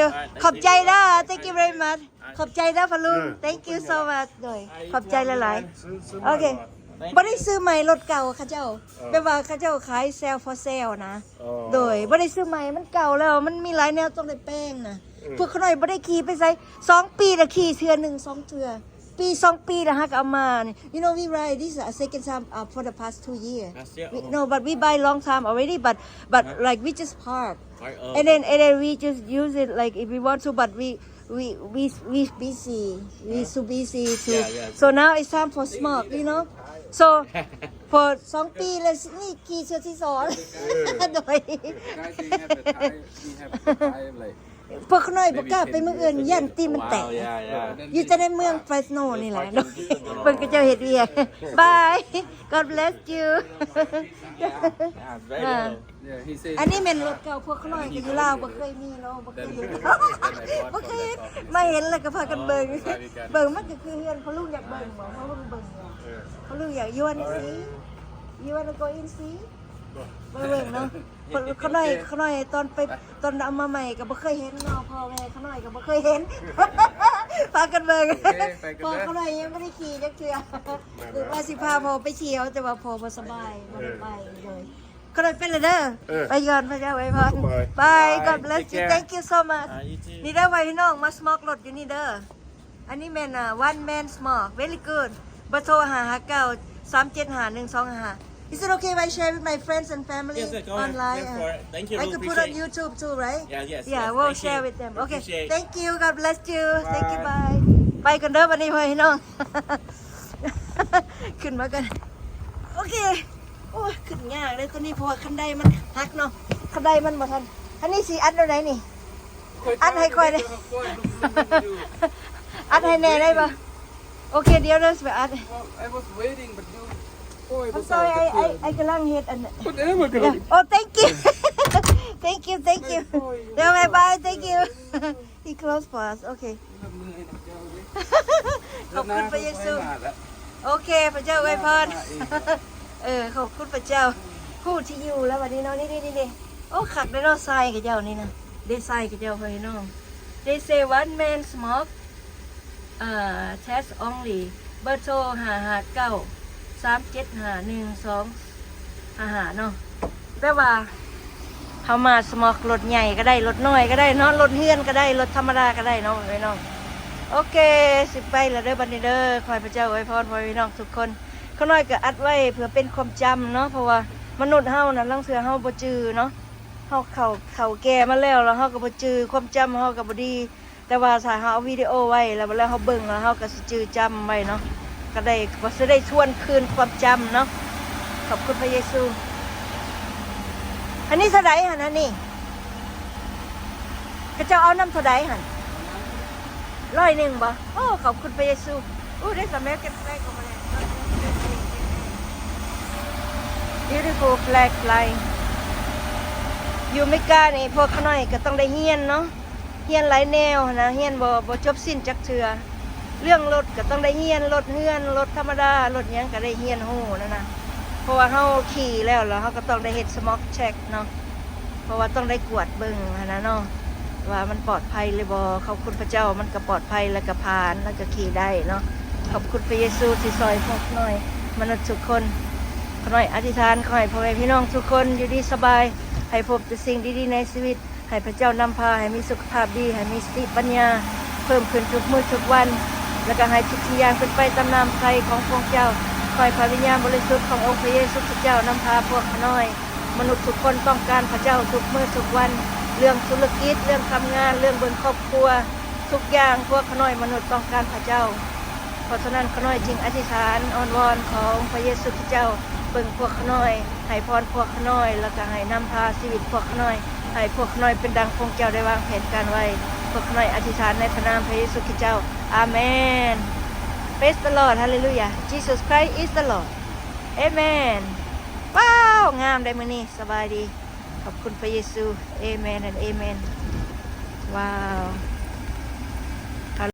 All right, thank you. ຂອບໃຈເດີ. Thank you very much. ຂອບໃຈເດີພໍ່ລຸງ. ເອີ Thank you so much. ໂດຍ ຂອບໃຈຫຼາຍໆ. ໂອເຄ ບໍ່ໄດ້ຊື້ໃໝ່ ລົດເກົ່າເຂົາເຈົ້າ ເອີ ແບບວ່າເຂົາເຈົ້າຂາຍ sell for sale ນະ. ອໍ ໂດຍ ບໍ່ໄດ້ຊື້ໃໝ່ ມັນເກົ່າແລ້ວ ມັນມີຫຼາຍແນວຕ້ອງໄດ້ແປງນະ. ເອີ ພວກຂ້ານ້ອຍບໍ່ໄດ້ຂີ່ໄປໃສ ສອງປີລະຂີ່ເທື່ອໜຶ່ງ ສອງເທື່ອ ປີສອງປີລະຫາກະເອົາມານີ້. You know, we ride this, uh, second time, uh, for the past two years. Last year? We, oh. No, but we buy long time already, but, but, huh? Like, we just park. Park, oh, and then, okay. And then we just use it, like, if we want to, but we, we, we, we busy. We, huh? Too busy to. Yeah, yeah, so true. Now it's time for smoke, you know? So, for ສອງປີແລ້ວ ນີ້ຂີ່ເທື່ອທີສອງ. ເອີ ໂດຍ Guys, we have the tire, we have the tire, like, ພວກຂ້ານ້ອຍບໍ່ກ້າໄປເມືອງອື່ນ ຢ້ານຕີນມັນແຕກ. Wow, yeah, yeah. ຢູ່ແຕ່ໃນເມືອງ Fresno ນີ້ແຫຼະເນາະ. ເບິ່ງເຂົາເຈົ້າເຮັດວຽກ. Bye. God bless you. Yeah, yeah, very little. Yeah, he said, ອັນນີ້ແມ່ນລົດເກົ່າ ພວກຂ້ານ້ອຍກໍຢູ່ລາວ ບໍ່ເຄີຍມີເນາະ ບໍ່ເຄີຍເຫັນ ບໍ່ເຄີຍມາເຫັນ ແລ້ວກໍພາກັນເບິ່ງ. ເບິ່ງ ມັນກໍຄືເຮືອນ ພໍ່ລຸງຢາກເບິ່ງບໍ່? ພໍ່ລຸງເບິ່ງບໍ່? ເອີ ພໍ່ລຸງຢາກ You wanna see? You wanna go in see? ມາເບິ່ງເນາະ. ຂ້ານ້ອຍ ຂ້ານ້ອຍຕອນໄປ ຕອນເອົາມາໃໝ່ກໍບໍ່ເຄີຍເຫັນເນາະ ພໍ່ແມ່ຂ້ານ້ອຍກໍບໍ່ເຄີຍເຫັນ ພາກັນເບິ່ງ. ໂອເຄ ໄປກັນເດີ. ພໍ່ຂ້ານ້ອຍຍັງບໍ່ໄດ້ຂີ່ຈັກເທື່ອ. ແມ່ນ ຫຼືວ່າຊິພາພໍ່ໄປທ່ຽວ ແຕ່ວ່າພໍ່ບໍ່ສະບາຍ ບໍ່ໄດ້ໄປ. ໂດຍ ຂ້ານ້ອຍໄປແລ້ວເດີ. ເອີ ໄປກ່ອນ ພະເຈົ້າອວຍພອນ. Bye. Bye. God bless you. Take care. Thank you so much. ອ່າ you too. ນີ້ເດີ ພີ່ນ້ອງ ມາສະໝອກລົດຢູ່ນີ້ເດີ. ອັນນີ້ແມ່ນ one man smoke. Very good. ເບີໂທ ຫ້າຫ້າເກົ້າ ສາມເຈັດຫ້າ ໜຶ່ງສອງຫ້າ. Is it okay if I share with my friends and family online? Yes, yes, go ahead. Go for it. Thank you. I could put on YouTube too, right? Yeah, yes, yes. Yeah, we'll share with them. Okay. Appreciate. Thank you. God bless you. Thank you. Bye. ໄປກ່ອນເດີບັດນີ້ ພີ່ນ້ອງ. ຂຶ້ນມາກ່ອນ. ໂອເຄ. ໂອ້ຍ ຂຶ້ນຍາກເດ້ຕົວນີ້ ເພາະວ່າຄັນໄດມັນຫັກເນາະ ຄັນໄດມັນບໍ່ທັນ. ອັນນີ້ຊິອັດແນວໃດນີ້? ອັດໃຫ້ຂ້ອຍແດ່ ອັດໃຫ້ແດ່ໄດ້ບໍ່? ໂອເຄ ດຽວເດີ ຊິໄປອັດ. Well, I was waiting, but you, oh, it was all the good. I'm sorry, I, I, I ກຳລັງເຮັດອັນ Whatever, girl. Oh, thank you. Thank you, thank you. Bye, bye, thank you. He close for us. ໂອເຄ ຂອບຄຸນພະເຢຊູ. ໂອເຄ ພະເຈົ້າອວຍພອນ. ເອີ ຂອບຄຸນພະເຈົ້າ ຮູ້ທີ່ຢູ່ແລ້ວບັດນີ້ເນາະ. ນີ້ໆໆ ໂອ້ ຄັກເດ້ເນາະ ຊາຍຂະເຈົ້ານີ້ນະ ເດ້ຊາຍຂະເຈົ້າ ພີ່ນ້ອງ. They say one man smoke, uh, tax only. ເບີໂທ ຫ້າຫ້າເກົ້າ ສາມເຈັດຫ້າ ໜຶ່ງສອງຫ້າຫ້າ ເນາະ. ແປວ່າເຮົາມາສະໝອກລົດໃຫຍ່ກໍໄດ້ ລົດນ້ອຍກໍໄດ້ເນາະ ລົດເຮືອນກໍໄດ້ ລົດທຳມະດາກໍໄດ້ເນາະ ພີ່ນ້ອງ. ໂອເຄ ຊິໄປແລ້ວເດີບັດນີ້ເດີ. ຂໍໃຫ້ພະເຈົ້າອວຍພອນພໍ່ແມ່ພີ່ນ້ອງທຸກຄົນ. ຂ້ານ້ອຍກໍອັດໄວ້ເພື່ອເປັນຄວາມຈຳເນາະ ເພາະວ່າມະນຸດເຮົານະ ລາງເທື່ອເຮົາບໍ່ຈື່ເນາະ ເຮົາເຖົ້າ ເຖົ້າແກ່ມາແລ້ວ ແລ້ວເຮົາກໍບໍ່ຈື່ ຄວາມຈຳເຮົາກໍບໍ່ດີ. ແຕ່ວ່າຖ້າເຮົາເອົາວິດີໂອໄວ້ ແລ້ວ ແລ້ວເຮົາເບິ່ງ ແລ້ວເຮົາກໍຊິຈື່ຈຳໄວ້ເນາະ ກໍໄດ້ ກໍຊິໄດ້ທວນຄືນຄວາມຈຳເນາະ. ຂອບຄຸນພະເຢຊູ. ອັນນີ້ເທົ່າໃດຫັ້ນ ອັນນີ້ ເຂົາເຈົ້າເອົານຳເທົ່າໃດຫັ້ນ? ຮ້ອຍໜຶ່ງບໍ່? ໂອ້ ຂອບຄຸນພະເຢຊູ. Ooh, there's American flag over there. Beautiful flag flying. ຢູ່ອາເມລິການີ້ ພວກຂ້ານ້ອຍກໍຕ້ອງໄດ້ຮຽນເນາະ ຮຽນຫຼາຍແນວຫັ້ນນະ ຮຽນບໍ່ ບໍ່ຈົບສິ້ນຈັກເທື່ອ. ເລື່ອງລົດກໍຕ້ອງໄດ້ຮຽນ ລົດເຮືອນ ລົດທຳມະດາ ລົດຫຍັງກໍໄດ້ຮຽນຮູ້ນັ້ນນະ ເພາະວ່າເຮົາຂີ່ແລ້ວ ແລ້ວເຮົາກໍຕ້ອງໄດ້ເຮັດ smoke check ເນາະ ເພາະວ່າຕ້ອງໄດ້ກວດເບິ່ງຫັ້ນນະເນາະ ວ່າມັນປອດໄພຫຼືບໍ່. ຂອບຄຸນພະເຈົ້າ ມັນກໍປອດໄພ ແລ້ວກໍຜ່ານ ແລ້ວກໍຂີ່ໄດ້ເນາະ. ຂອບຄຸນພະເຢຊູທີ່ຊ່ອຍພວກຂ້ານ້ອຍມະນຸດທຸກຄົນ. ຂ້ານ້ອຍອະທິຖານ ຂໍໃຫ້ພໍ່ແມ່ພີ່ນ້ອງທຸກຄົນຢູ່ດີສະບາຍ ໃຫ້ພົບແຕ່ສິ່ງດີໆໃນຊີວິດ ໃຫ້ພະເຈົ້ານຳພາ ໃຫ້ມີສຸຂະພາບດີ ໃຫ້ມີສະຕິປັນຍາເພີ່ມຂຶ້ນທຸກມື້ທຸກວັນ ແລ້ວກໍໃຫ້ທຸກສິ່ງຢ່າງເປັນໄປຕາມນ້ຳໃສຂອງພະອົງເຈົ້າ. ຂໍໃຫ້ພະວິນຍານບໍລິສຸດຂອງອົງພະເຢຊູຄຣິສຕະເຈົ້ານຳພາພວກຂ້ານ້ອຍ. ມະນຸດທຸກຄົນຕ້ອງການພະເຈົ້າທຸກມື້ທຸກວັນ ເລື່ອງທຸລະກິດ ເລື່ອງການງານ ເລື່ອງເບິ່ງຄອບຄົວ ທຸກຢ່າງພວກຂ້ານ້ອຍມະນຸດຕ້ອງການພະເຈົ້າ. ເພາະສະນັ້ນ ຂ້ານ້ອຍຈຶ່ງອະທິຖານອ້ອນວອນ ຂໍອົງພະເຢຊູຄຣິສຕະເຈົ້າເບິ່ງພວກຂ້ານ້ອຍ ໃຫ້ພອນພວກຂ້ານ້ອຍ ແລ້ວກໍໃຫ້ນຳພາຊີວິດພວກຂ້ານ້ອຍ ໃຫ້ພວກຂ້ານ້ອຍເປັນດັ່ງພະອົງເຈົ້າໄດ້ວາງແຜນການໄວ້. ພວກຂ້ານ້ອຍອະທິຖານໃນພະນາມພະເຢຊູຄຣິສຕະເຈົ້າ. ອາເມນ. Praise the Lord. Hallelujah. Jesus Christ is the Lord. Amen. ວ້າວ ງາມໄດ໋ມື້ນີ້. ສະບາຍດີ. ຂອບຄຸນພະເຢຊູ. Amen and amen. ວ້າວ.